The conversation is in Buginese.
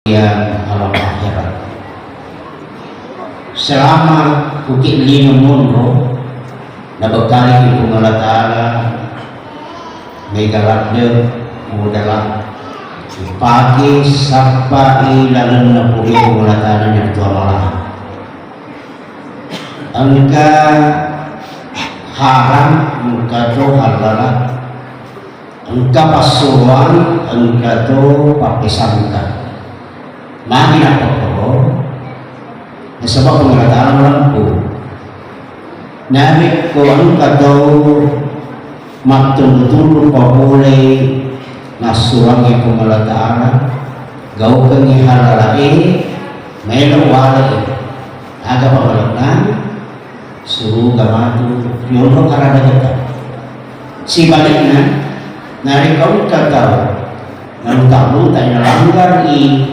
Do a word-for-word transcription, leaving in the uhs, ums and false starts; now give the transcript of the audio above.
Yang alam akhirat. Selama Bukit Lino monro, nabekali Puang Allah Ta'ala mega ladde, modala, ipake sappai lalenna Puang Allah Ta'ala nyattu amala. Engka haram, engka to halala, engka passuroan, engka to pappesangka. Magi nappakkoro? Nasaba Puang Allah Ta'ala malempu. Narekko engka tau mattunru-tunru papole nassuroangngi Puang Allah Ta'ala, gaukengngi halalae, maelo walai, aga pamalenna? Suruga matu, yolo karadagata. Sibalikna, narekko engka tau naluta-lutai nalanggari